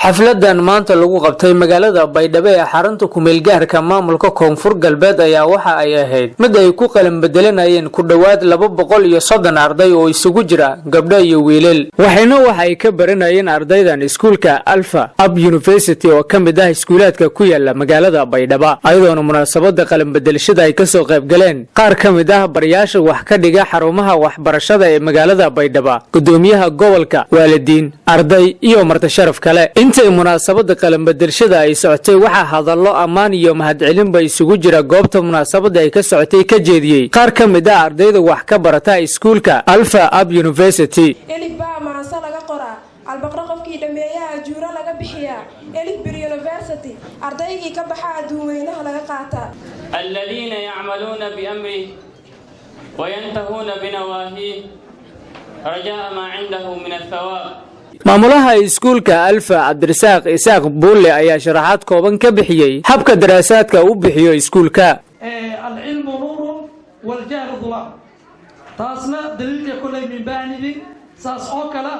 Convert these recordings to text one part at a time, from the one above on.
Xafladan maanta lagu qabtay magaalada Baydhabo ee xarunta kumeelgaarka maamulka Koonfur Galbeed ayaa waxa ay ahayd mid ay ku qalin bedelanayeen ku dhowaad 230 arday oo isugu jira gabdho iyo wiilal. Waxayna waxa ay ka baranayeen ardaydan iskuulka Alfa Ab University oo ka mid ah iskuulaadka ku yaala magaalada Baydhaba, ayadoona munaasabada qalin bedelashada ay kasoo qayb galeen qaar ka mid ah barayaasha wax ka dhiga xarumaha waxbarashada ee magaalada Baydhaba, gudoomiyaha gobolka, waalidiin, arday iyo marti sharaf kale. Intay munaasabada qalinbedelshada ay socotay, waxaa hadallo ammaan iyo mahadcelinba isugu jira goobta munaasabada ay ka socotay ka jeediyey qaar ka mid ah ardayda wax ka barata iskuulka Alfa Ab University. Elif baa maanse laga qoraa, Albaqro qofkii dhammeeyaha ajuuro laga bixiyaa. Elifbir University ardaygii ka baxa adduunweynaha laga qaataa. الذين يعملون بأمره وينتهون بنواهيه رجاء ما عنده من الثواب. Maamulaha iskuulka Alfa, Cabdirasaaq Isaaq Buulle, ayaa sharaxaad kooban ka bixiyey habka daraasaadka u bixiyo iskuulka. العلم نور والجهل ظلام. Taasna daliilka kolley min baahnidin. Saas oo kale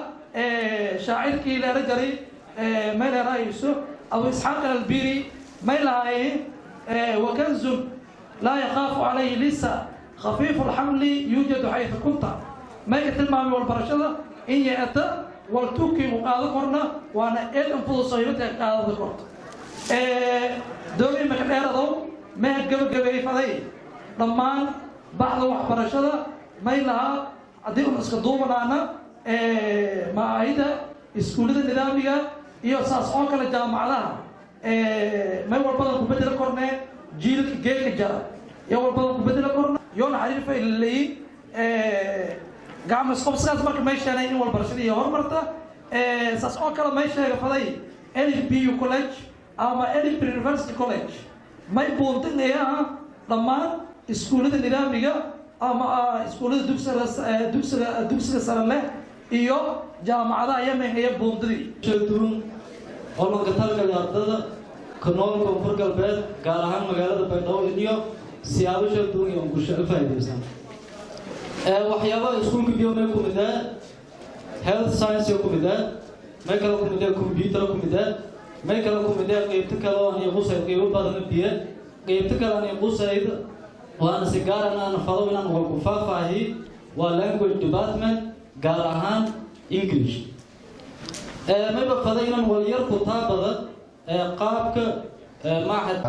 shaacirkii leera jaray may leerahayso Abu Isxaaq Albiri may lahayn: وكنز لا يخاف عليه لص خفيف الحمل يوجد حيث كنت. May ka tilmaamay walbarashada in yeeta waltuki u qaado korna waana eed anfudu sahiibadka qaadada korto doomi maka dheeradow mee gabagabeey faday. Dhammaan baxda waxbarashada may lahaa haddii un iska duubanaana macaahida iskuullada nidaamiga iyo saas oo kale jaamacadaha may walbadan ku bedela kornee jiilka geedka jara iyo walbadan ku bedela korna yoona xariir faylaleeyin gacmo isqobsigaas. Marka may sheenay in walbarashadii horumarta. Saas oo kale may sheega faday LBU College ama Elif University College may buundinayaa dhammaan iskuullada nidaamiga ama iskuullada dugsiga sare leh iyo jaamacadaha yamenaya buundadii. Sheegtuun holanka talgali ardada ku nool Koonfur Galbeed, gaar ahaan magaalada Baydhabo, iyo siyaabo sheegtuun iyo bulsho u faa'iidaysan. Waxyaabaha iskuulka biyo may ku mid ah health science ku mid ah, may kale ku mid ah computer ku mid ah, may kale ku mid ah qeybta kale oo aan qusay qeybo badan biyo. Qeybta kale aan qusayd waana si gaar ah aan fado inaan wax ku faahfaahi waa language department, gaar ahaan English. Mayba faday inaan walyar ku taabada qaabka maaxad.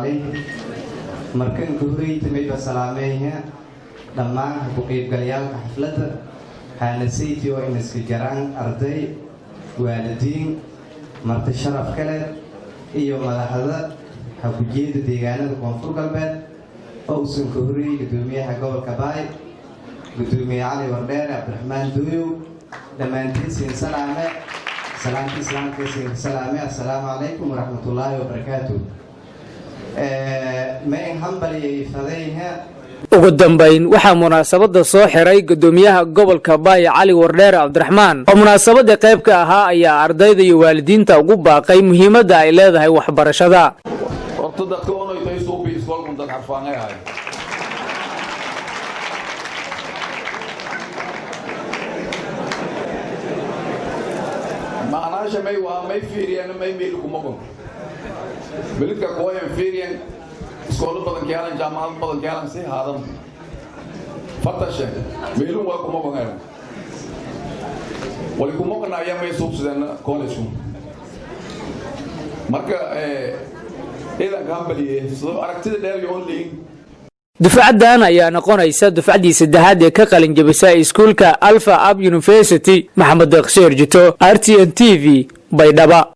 Markan ka horeyta mayba salaameeya dhammaan ku qaybgalayaalka xafladda xaanasayti oo inaska jaraan arday, waalidiin, marti sharaf kale iyo madaxda hakujeeda deegaanada Koonfur Galbeed oo uusan ka horreeyey gudoomiyaha gobolka Baay, gudoomiye Cali Wardheere Cabdiraxmaan Dooyow. Dhammaantiin siin salaame, salaamti islaamka siin salaame. Assalaamu calaykum waraxmatullaahi wabarakaatu. Ma in hambaliyay fadayha. Ugu dambayn, waxaa munaasabada soo xiray gudoomiyaha gobolka Baay, Cali Wardheere Cabdiraxmaan, oo munaasabada qayb ka ahaa ayaa ardayda iyo waalidiinta ugu baaqay muhiimadda ay leedahay waxbarashada. Horta dadka onoytay suubi iskoolkun dad xarfaangay ahay. Macnaasha may waa may fiiriyeen, may meel kuma gon belidka kuwayan fiiriyen, iskoolo badan kiyaalan, jaamacad badan kiyaalan, si haadan fatashe meelun waa kuma gon eran wali kuma qanaya may suubsideen college. Marka ciidanka hambaliye sidoo aragtida dheer iyo onleyin. Dufcaddan ayaa noqonaysa dufcaddii saddexaad ee ka qalin jabisa iskuulka Alpha Ab University. Maxamed Deeqsheer Jito, RTN TV, Baydhaba.